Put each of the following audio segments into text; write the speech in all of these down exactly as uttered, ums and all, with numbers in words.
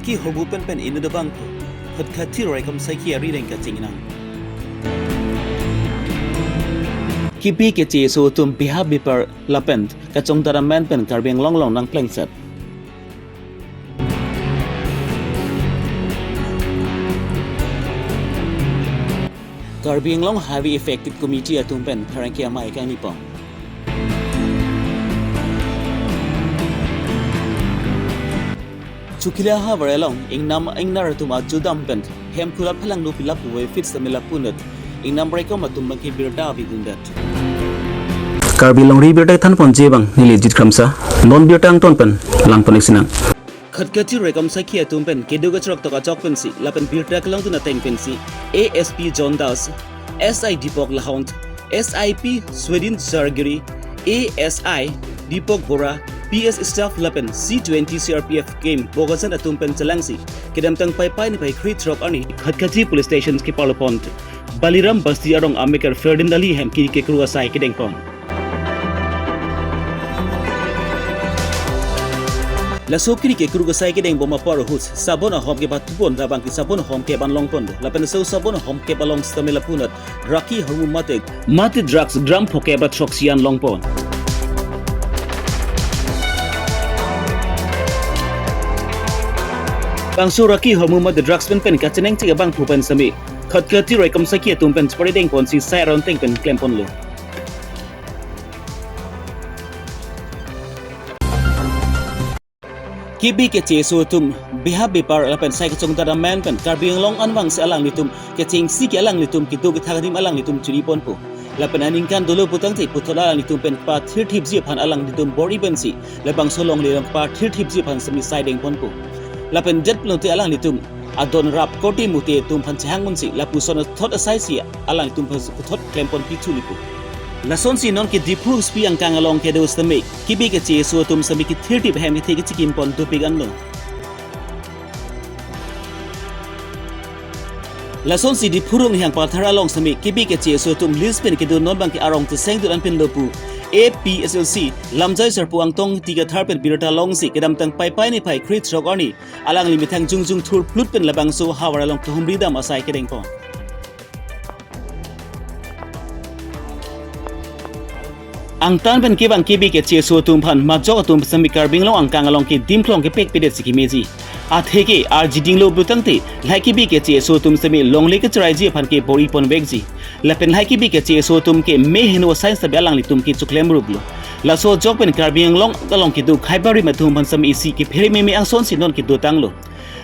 Ki hormu pen pen inut abangphu Khatkhati Raikom Saiki arideng kachingnang. Kipi keche aso atum bihap bipar lapen kachongdat amen pen Karbi Anglong along nangplengset. Karbi Anglong Highway Affected Committee atum pen pherangke amei kangni pon. Chokihola havar along ingnam ingnar atum ajudam pen hem kulat phelang nu pilap puvoifit sitame lapunat ingnam raikom atum abangke birta avidundet. Karbi Longri Birta Thanpon Jebang neli Jit Kramsa, non birta angton pen langpon-ik sinang. Khatkhati Raikom Saiki atum pen kedo kachrok tok ajok pensi lapen birta kelongdun ateng pensi A S P John Das, S I Deepak Lahon, S I P Swedin Jargiri, A S I Deepak Bora, P S staff lapen C twenty C R P F camp Bokajan atum pen chelangsi kedamtang Paipai niphai krethrok arni Khatkhati Police Station keparlopon Baliram Basti arong amekar Ferdinand Ali hem kiri kekru asai kedengpon. Laso kiri kekru asai kedeng bom apor ahut sabon ahom kepatupon labang ke sabon ahom kep an longpon lapen laso sabon ahom kep along sitame lapunat raki hormu mate mate drugs gram phokep ra throksi an longpon. Bangso raki hormu mate drugs pen pen kachenengchek abangphu pen sitame Khatkhati Raikom Saiki atum pen chepari dengponsi sai aron ateng pen klemponlo. Kipi keche aso atum bihap bipar lapen sai kachongdat amen pen Karbi Anglong anvangsi alanglitum kechengsi ke alanglitum kedo kethak adim alanglitum chiniponpo. Lapen aningkan dolo putangte puthot alanglitum pen pathirthipji aphan alanglitum bor-i pensi labangso alongle along pathirthipji aphan sitame sai dengponpo. Lapen jet pulote alanglitum adon rap korte mute atum aphan chehang unsi lapuson athot asaisi alanglitum aphan puthot klempon pithu lipu. Lasonsi non ke Diphu S P angkang along kedo sitame kipi keche aso atum sitame kethirthip hem kethe kechikimpon dopik anlo. Lasonsi Diphu Rongniang Pathar along sitame kipi keche aso atum list pen kedo non abangke arong tesengdun an pinlo pu A P H L C Lamjai Sarpo Angtong Ingti Kathar pen birta longsi kedamtang Paipai niphai krethrok arni alangli methang jongjong thurphlut pen labangso havar along kehumri dam asai kedengpon. Angtan pen kevang kipi keche aso atum aphan majok atum sitame Karbi Anglong angkang along ke dimklong kepekpedetsi kemeji. Atheke arjidinglo putangte lahai kipi keche aso atum sitame longle kecheraiji aphan ke bor-i ponvekji. Lapen lahai kipi keche aso atum ke me heno asai sitame alanglitum ke choklem ruplo. Laso ajok pen Karbi Anglong along kedo khaibarim atum aphan sitame isi kephere meme angsonsi non kedotanglo.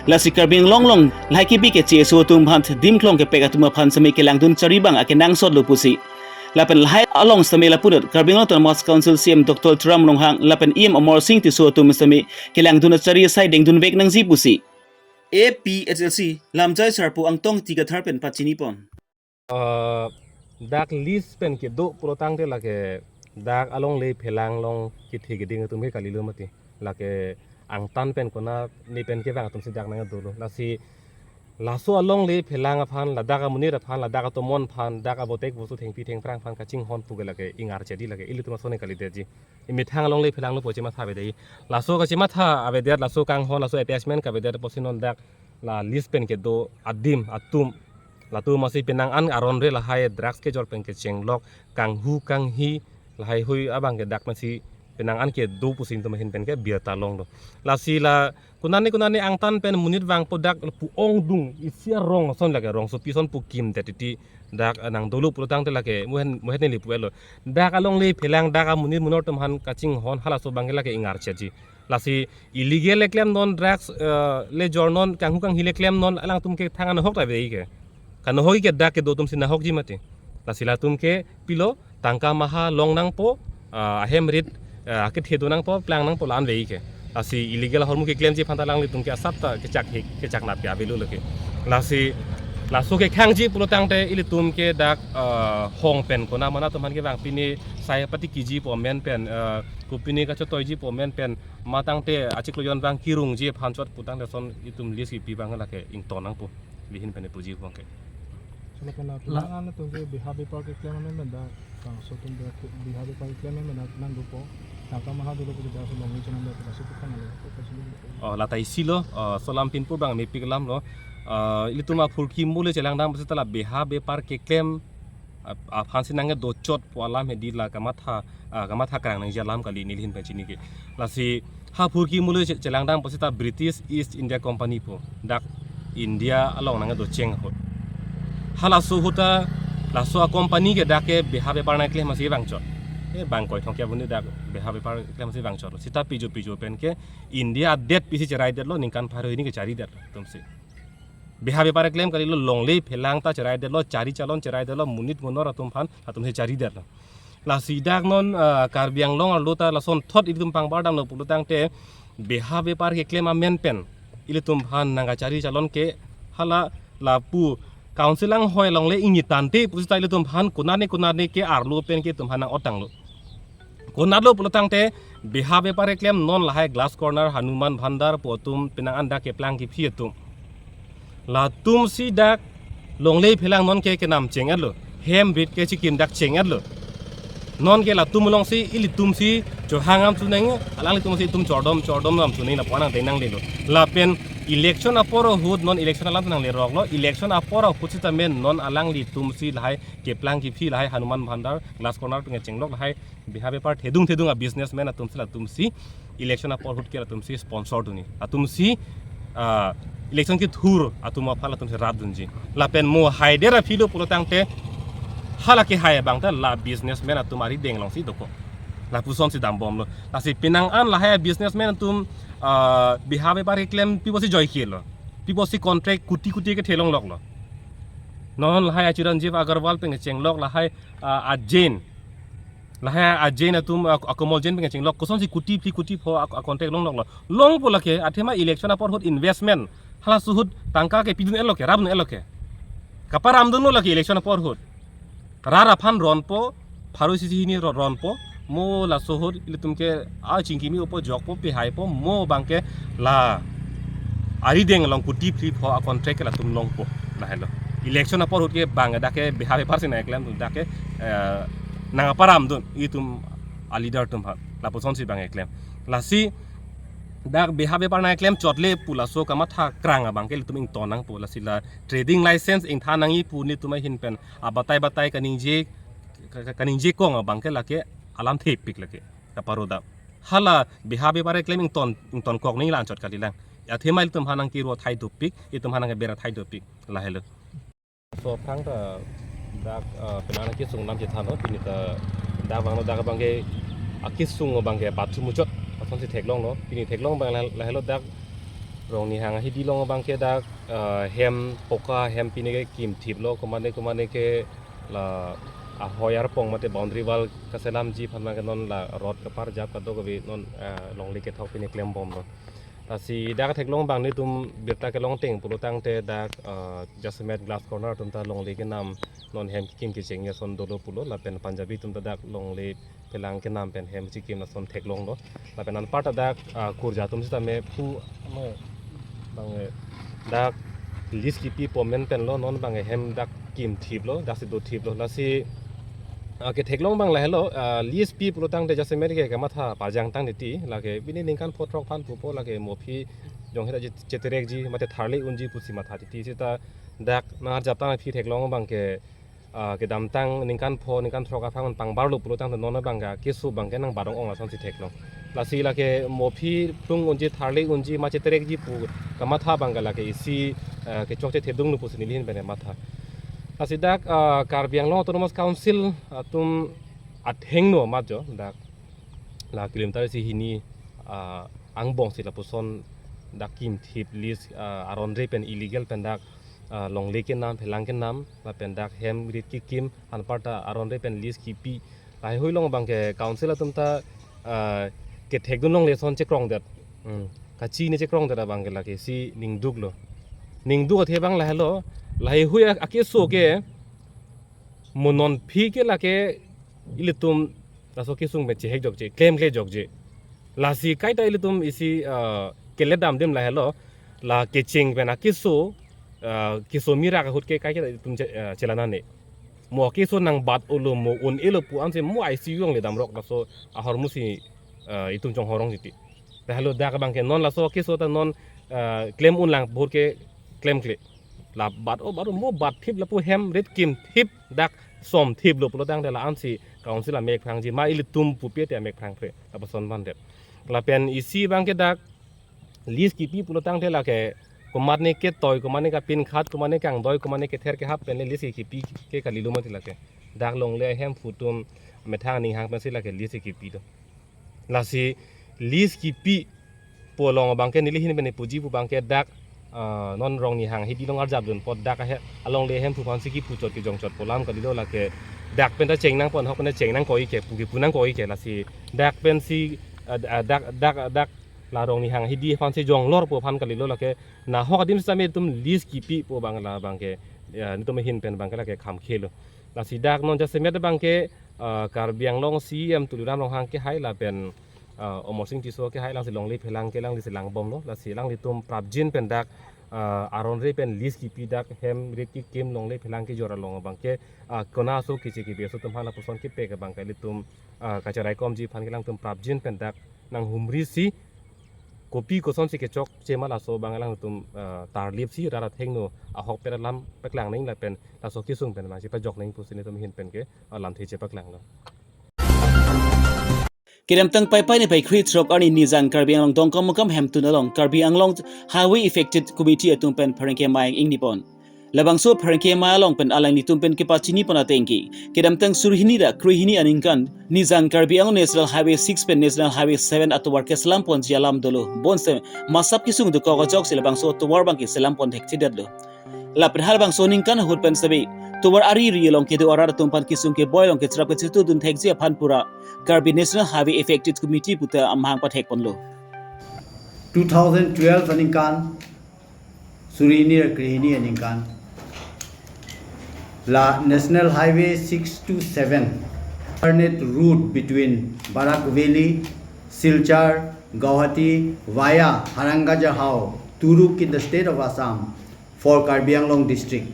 Lasi Karbi Anglong along lahai kipi keche aso atum aphan dimklong kepek atum aphan sitame kelangdun chari abang akenangsotlo pusi. Lapen lahai along sitame lapunat Karbi Anglong Autonomous Council C M Doctor Tuliram Ronghang lapen E M Amarsing Tisso atum sitame kelangdun achari asai dengdunvek nangji pusi A P H L C Lamjai Sarpo Angtong Ingti Kathar pen pachinipon. Ah, dak list pen kedo pulotangte lake dak alongle phelang along kethe keding atum ke kalilo mati. Lake angtan pen konane pen kevang atum si dak nangdolo. Lasi laso alongle phelang aphan, ladak amonit aphan, ladak atomon aphan, dak abotek bostu thengpi thengphrang aphan kachinghon pu ke lake ingarche di lake ilitum asonsi kalidetji. Imethang alongle phelanglo pu chematha avedetji. Laso kachematha avedet, laso kanghon, laso attachment kavedet apotsi non dak la list pen kedo adim atum latum asi penang an aron re lahai drugs kejor pen kechenglok kanghu kanghi lahai hui abang ke dak masi penang an kedo pusi itum ahin pen ke birta longlo. Lasi la konane konane angtan pen monit vangpo dak pu-ongdung isi arong ason lake rongsopi ason pu kimdet titi dak nangdolo pulotangte lake muhen muhen neli pu-etlo. Dak alongle phelang dak amonit munor atum aphan kachinghon halaso abang ke lake ingarcheji. Lasi illegal le klemnon, drugs, eh, le jornon, kanghu kanghi le klemnon, alangtum ke thang anahok ta aveike. Kanahok ke dak kedo atum si nahokji mati. Lasi latum ke pilo tangka maha long nangpo, ah, ahem rit, ah, akethe do nangpo, plang nangpo la-an aveike. Lasi illegal ahormu keklemji aphan ta alanglitum ke asap ta kechak hik, kechak nap ke avelo lake. Lasi laso kekhangji pulotangte ilitum ke dak, ah, hong pen kona mana atum aphan kevang pine sai patikiji pu amen pen, ah, kopine kachetoiji pu amen pen matangte achiklo jon abang kirungji aphan chot putangte lason itum list kipi abang lake ington nangpo. Bihin pen puji abang ke. Chalo pen la, la phelang an atum ke bihap bipar keklem amen pen dak bangso atum dak ke bihap bipar keklem amen pen dak nangdopo. Tangka maha dolo pu jida so longle chenam da pula so pu khang lo, pu kasi lo. Oh, lata isi lo, oh, laso alam pinpur abang mepik alam lo. Ah, ilitum aphurkimo le chelangdam pusita la beha bepar keklem, ah, aphansi nangkedochot pu alam hedi la kamatha, ah, kamatha krang nangji alam kali neli ahin pen chini ke. Lasi ha phurkimo le che-, chelangdam pusita British East India Company pu dak India along nangkedocheng ahut. Halaso ahut ta laso acompany ke dak ke beha bepar nangkeklem asi vangchot. Eh, bang koi thong ke abuni dak beha bepar keklem asi vangchot. Sita pijo pijo pen ke India adet pisi cherai detlo, ningkan pharo hini ke chari detlo atumsi. Beha bepar keklem kalilo, longle phelang ta cherai detlo, chari chalon cherai detlo, monit monor atum aphan atumsi chari detlo. Lasi dak non, ah, Karbi Anglong arlo ta lasonthot ilitum pangbar damlo pulo tangte beha bepar keklem amen pen ilitum aphan nangkachari chalon ke hala lapu council anghoi longle ingni tangte pusita ilitum aphan konane konane ke arlo pen ke itum aphan nang-otanglo. Konatlo pulo tangte beha bepar keklem non lahai Glass Corner, Hanuman Bhandar pu atum, penang an dak keplang kephi atum. Latumsi dak longle phelang non ke kenam cheng-etlo. Hem bit ke chikim dak cheng-etlo. Non ke latum alongsi ilitumsi chohang am chunang, alanglitumsi itum chordom chordom am chunang lapu-an nangdeng nanglelo. Lapen election apor ahut, non election alam nangleroklo. Election apor ahut sitame non alanglitumsi lahai keplang kephi lahai Hanuman Bhandar, Glass Corner pen kechenglok lahai beha bepar thedung thedung a-businessman atumsi latumsi election apor ahut ke latumsi sponsor dunji. Latumsi, ah, election kethur atum aphan latumsi rat dunji. Lapen mo haider aphi lo pulo tangte hala kehai abang ta la businessman atum arideng alongsi dokok. Lapusonsi dambomlo. Lasi penang an lahai businessman atum, ah, beha bepar keklem pi pusi joike lo. Pi pusi contract kuti kuti kethe longloklo. Non lahai a-Chiranjeev Agarwal pen kechenglok lahai, ah, a-Jain. Lahai a-Jain atum, a, a-Komol Jain pen kechenglok, kosonsi kuti phli kuti pho a, a-contract longloklo. Longpo lake, athema election apor ahut investment. Halaso ahut tangka ke pidun-etlo ke, rapdun-etlo ke. Kaparamdunlo lake election apor ahut. Rat aphan ronpo, pharo isi isi hini ro-, ronpo. Mo laso ahut ilitum ke, ah, chingkimi-opo, jokpo, pehaipo, mo abang ke la arideng along kuti phli pho a-contract ke latum longpo. Lahelo. Election apor ahut ke bang dak ke beha bepar si nangkeklem atum dak ke, eh, nangparamdun itum a-leader atum aphan. Lapusonsi bang keklem. Lasi dak beha bepar nangkeklem chotle pu laso kamatha krang abang ke ilitum ington nangpo, lasi la trading license ingthan nangji pu nelitum ahin pen abatai batai kaningje, ka-, ka-, kaningje kong abang ke lake alam thepik lake. Kaparoda. Hala beha bepar keklem ington, ingtonkok nangji la anchot kalilang. Athema ilitum aphan nangkiro thai dopik, itum aphan nangkeber thai dopik. Lahelo. So aphrang ta dak, ah, penang kesung nam chethanlo, pini ta dak vanglo, dak abang ke akesung abang ke bathroom muchot asonsi theklonglo. Pini theklong abang lah-, lahelo, dak Rongnihang ahidi along abang ke dak, ah, hem poka hem pine ke kimthiplo, komane komane ke la ahoi arpong mate boundary wall kaselamji aphan abang ke non la rod kaparjap kadokave non, ah, longle kethok pine klembomlo. Lasi dak theklong abang nelitum birta kelong ateng pulo tangte dak, ah, jasemet Glass Corner atum ta longle kenam, non hem kekim kecheng ason dolo pulo, lapen Punjabi atum ta dak longle phelang kenam pen hem chikim ason theklonglo. Lapen anparta dak, ah, kurja atum sitame pu, ano, abang, eh, dak lease kipi pu amen penlo, non abang, eh, hem dak kimthiplo, daksi dothiplo. Lasi, ah, ketheklong abang lahelo, ah, lease pi pulo tangte jasemet ke kamatha pajangtang titi, lake pini ningkan pho throk aphan pupo, lake mo aphi jonghe ta che-, cheterekji mate tharle unji pusi matha titi, sita dak nangarjaptang aphi theklong abang ke, ah, kedamtang ningkan pho, ningkan throk aphan pangbarlo pulo tangte non abang ke keso abang ke nangbarong ong asonsi theklong. Lasi lake mo aphi phlung unji, tharle unji, ma cheterekji pu kamatha abang ke lake isi, ah, kechokche thedunglo pusi neli ahin pen matha. Lasi dak, ah, Karbi Anglong Autonomous Council atum athengno amat jo dak la kilometer isi hini, ah, angbongsi lapuson dak kimthip lease, ah, aron re pen illegal pen dak, ah, longle kenam, phelang kenam, lapen dak hem rit kekim, anparta aron re pen lease kipi. Lahaihui along abang ke council atum ta, ah, kethekdun longle ason chekrongdet. Hmm. Kachini chekrongdet abang ke lake isi ningduklo. Ningduk athe abang lahelo, lahaihui a-, akeso ke mo non aphi ke lake ilitum laso kesung pen chehek jokje, klemkle jokje. Lasi kaita ilitum isi, ah, keledam adim lahelo, la kecheng pen akeso, ah, keso mirak ahut ke kaita ilitum che-, ah, chelanane. Mo keso nangbat-olo, mo un-elo pu ansi mo I C U along ledamrok, laso ahormu si eh, itum chonghorong jiti. Te halo dak abangke non laso keso ta non, eh, klem unlang bor ke klemkle. La bat o bat o mo bat thip lapu hem rit kim thip dak som thip lo pulo tangte la-ansi council amek phrangji ma ilitum pupe te amek phrangpre. Lapuson bandet. Lapen isi abangke dak lease kipi pulo tangte lake komatne ketoi, komatne kapinkhat, komatne kangdoi, komatne kether kehap pen le lease kipi ke kalilo mati lake. Dak longle hemphu atum methang aning hang pensi lake lease kipi do. Lasi lease kipi pu along abangke neli ahin pen puji pu abangke dak, ah, non Rongnihang Hidi along arjapdun apot dak ahe alongle hemphu aphansi kipuchot kijongchot pu alam kalilo lake dak pen ta chengnangpon ahok pen ta chengnangkok-ik ke pu kipu nangkok-ik ke lasi dak pensi, ah, ah, dak dak dak la Rongnihang Hidi aphansi jonglor pu aphan kalilo lake nahok adim sitame itum lease kipi pu abang la abangke, ya, itum ahin pen abangke lake khamkhelo. Lasi dak non jasemet abangke, ah, Karbi Anglong C E M Tuliram Ronghang kehai lapen, ah, Amarsing Tisso kehai alangsi longle phelang ke alanglisi langbomlo. Lasi alanglitum prapjin pen dak, ah, aron re pen lease kipi dak hem rit kikim longle phelang kejor along abangke, ah, kona aso kiche kibi aso atum aphan lapuson kepek abangke ilitum, ah, kacheraikomji aphan ke alangtum prapjin pen dak nanghumrisi kopi kosonsi kechokche ma laso abang alangtum, ah, tarlipsi rat athengno ahok pen alam paklang nang lapen laso kesung pen abangsi pajok nang pusi nelitum ahin pen ke alamthe chepaklanglo. Kedamtang Paipai niphai krethrok arni Nijang Karbi Anglong Dongkamukam hemtun along Karbi Anglong Highway Affected Committee atum pen pherangke amei ingnipon. Labangso pherangke amei along pen alanglitum pen kepachinipon atengke kedamtang suri hini ra krehini aningkan Nijang Karbi Anglong National Highway six pen National Highway seven atovar keselamponji alam dolo. Bonsitame masap kesung dokok ajoksi labangso atovar abangke selampon thekthedetlo. Lapen halabangso aningkan ahut pen sitame tovar ariri along kedo arat atum aphan kesung keboi along kecherap kechetudun thekji aphan pura Karbi National Highway Affected Committee puta amahang pathekponlo. Two thousand twelve aningkan, suri hini ra krehini aningkan, la National Highway six two seven, alternate route between Barak Valley, Silchar, Guwahati via Harangajahao, Turuk in the state of Assam for Karbi Anglong district.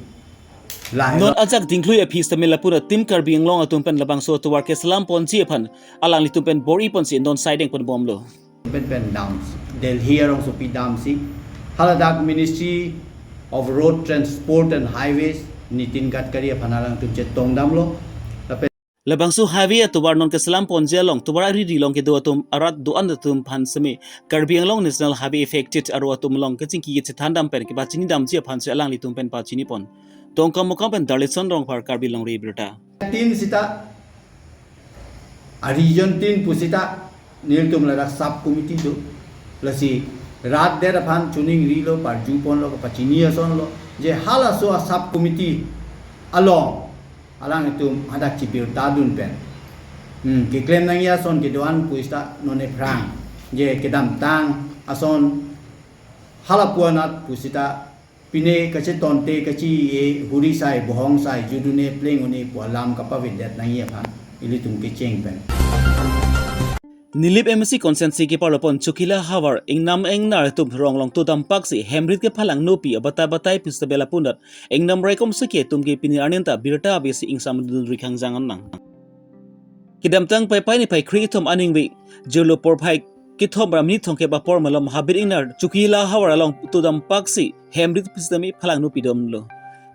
Lahelo. Non ajak dingklui aphi sitame lapu ra Team Karbi Anglong atum pen labangso atovar keselamponji aphan alanglitum pen bor-iponsi non saideng ponbomlo. Pen pen dam, Delhi arongsopi damsi, haladak Ministry of Road Transport and Highways, Nitin Gadkari aphan alangtum chetongdamlo. Lapen labangso highway atovar non keselamponji along tovar ariri along kedo atum arat do-an atum aphan sitame Karbi Anglong National Highway Affected aro atum along kechingki kechethandam pen kepachinidamji aphansi alanglitum pen pachinipon. Dongkamukam pen Darlison Rongphar, Karbi Longri Abirta. Tin sita, a region tin pusita, nelitum ladak sub committee do. Lasi rat det aphan chuning rilo, parjuponlo, kapachini asonlo. Je halaso a sub committee along alanglitum hadak chibirta dun pen, hmm, keklem nangji ason kedo-an pusita non ephrang. Je kedamtang ason halapu anat pusita pine kachetonte kachi-e huri sai bohong sai judune pleng une pu alam kapavindet nangji aphan ilitum kecheng pen. Nilip M A C constituency keparlopon Chokila havar ingnam ingnar atum rong along todam paksi hemrit kephalang nopi abatai batai pusitame lapu anat ingnam raikom saki atum ke pini arni anta birta avesi ingsamdun ri khangjang annang. Kedamtang Paipai niphai kre-ithom aningve jirlo porphai kethom ra minit thomkep apor malom habit ingnar Chokila havar along todam paksi hemrit pusitame phalang nopi domlo.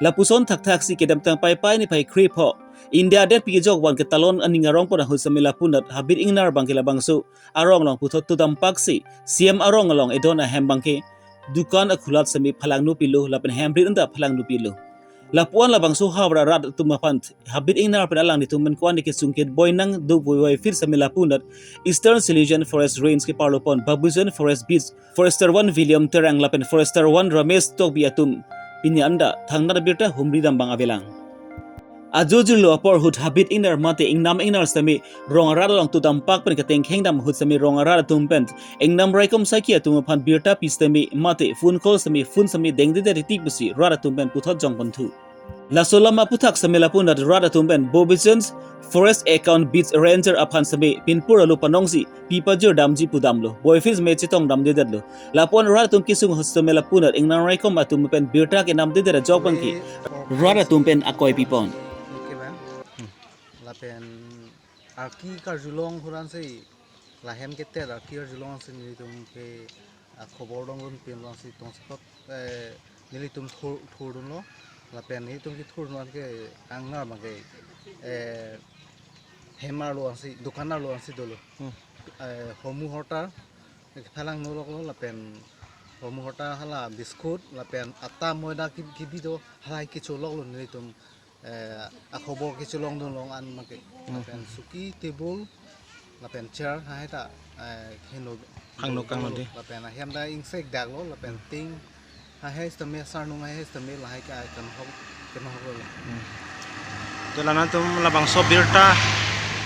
Lapuson thakthaksi kedamtang Paipai niphai krepho India detpi kejok van ketalon aning arongpon ahut sitame lapu anat habit ingnar abangke labangso arong along puthot todam paksi C M arong along edon ahem abangke dukan akhulat sitame phalang nopilo lapen hemrit anta phalang nopilo. Lapu-an labangso havar arat atum aphan habit ingnar pen alanglitum pen ko-an kesung keboi nang do voiphit sitame lapu anat Eastern Silesian Forest Range keparlopon Babujan Forest Beat Forester one William Terang lapen Forester one Ramesh Tokbi atum pini anta thangnat abirta humridam abang avelang. Ajo jirlo apor ahut habit ingnar mate ingnam ingnar sitame rong arat along todam pak pen ketengkhengdam ahut sitame rong arat atum pen ingnam raikom saki atum aphan birta pi sitame mate phone call sitame phone sitame dengdedet titi pusi rat atum pen puthot jongponthu. Laso alam aputhak sitame lapu anat rat atum pen Babujan Forest Account Beat Ranger aphan sitame pinpur alo panongsi pi pajirdamji pudamlo. Voiphit sitame chetongdamdedetlo. Lapu-an rat atum kesung ahut sitame lapu anat ingnam raikom atum pen birta kenamdedet ajok abangke rat atum pen akoi pipon. Oke, Bang. Lapen aki karjulong huran sei Lahem ketet arki arjulong si nelitum ke, ah, khobor dongdun pin long si tongsekot, eh, nelitum thur, thurdunlo. Lapen nelitum kethurdun ke angnar abang ke, eh, hem arlo ansi, dukan arlo ansi dolo. Hmm. Eh, hormu hortar, phalang noloklo lapen hormu hortar hala biscuit, lapen atta moida ki-, kibi do, halahai kecholoklo nelitum, eh, akhobor kecholongdun long an abang ke. Hmm. Lapen suki table, lapen chair, lahai ta, eh, heno. Kangno, kangno de. Lapen ahem ta ingsekdaklo, lapen Hmm. ting, lahai sitame sarnung lahai sitame lahai ke ai kanhok, kanhoklo. Hmm. Te la nangtum labangso birta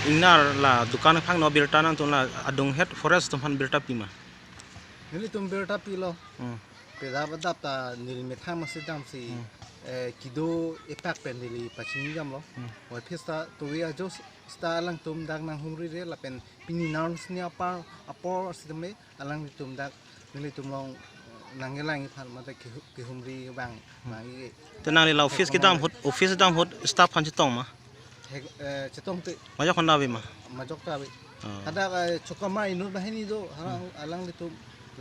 ingnar la dukan phangno birta nangtum la adunghet forest atum aphan birta pima? Nelitum birta pilo. Hmm. Peda badap ta neli methang masi damsi, Hmm. eh, kedo epak pen neli pachini damlo. Hmm. Oi phis ta tuwi ajo s-, sita alangtum dak nanghumri re lapen pini nangne apar apor sitame alanglitum dak nelitum along nangkelang iphan mate kehu-, kehumri abang Hmm. mangi. Te nangli la office kedam ahut, office kedam ahut staff aphan chetong ma? Hek, eh, chetongte. Majok hon ave ma? Majok ta ave. Ah. Hadak, eh, chokama inut banghini do, hala Hmm. alanglitum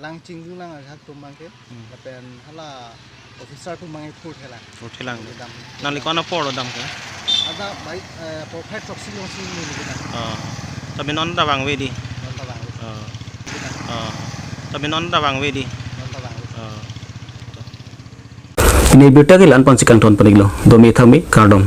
lang chingdun lang ajahak atum abang ke. Hmm. Lapen hala officer atum abang ke phur thelang. Phur thelang. Kedam. Nangli ko-an apor lo dam ke? Hadak bai, eh, por phai throksi along si neli kedam. Ah. Tapi non ta vangve di. Non ta vangve. Ah. Kedam. Ah. Tapi non ta vangve di. Non ta vangve. Ah. Pini birta ke la-an pensi kangton pon-iklo. Domi thangmi kardom.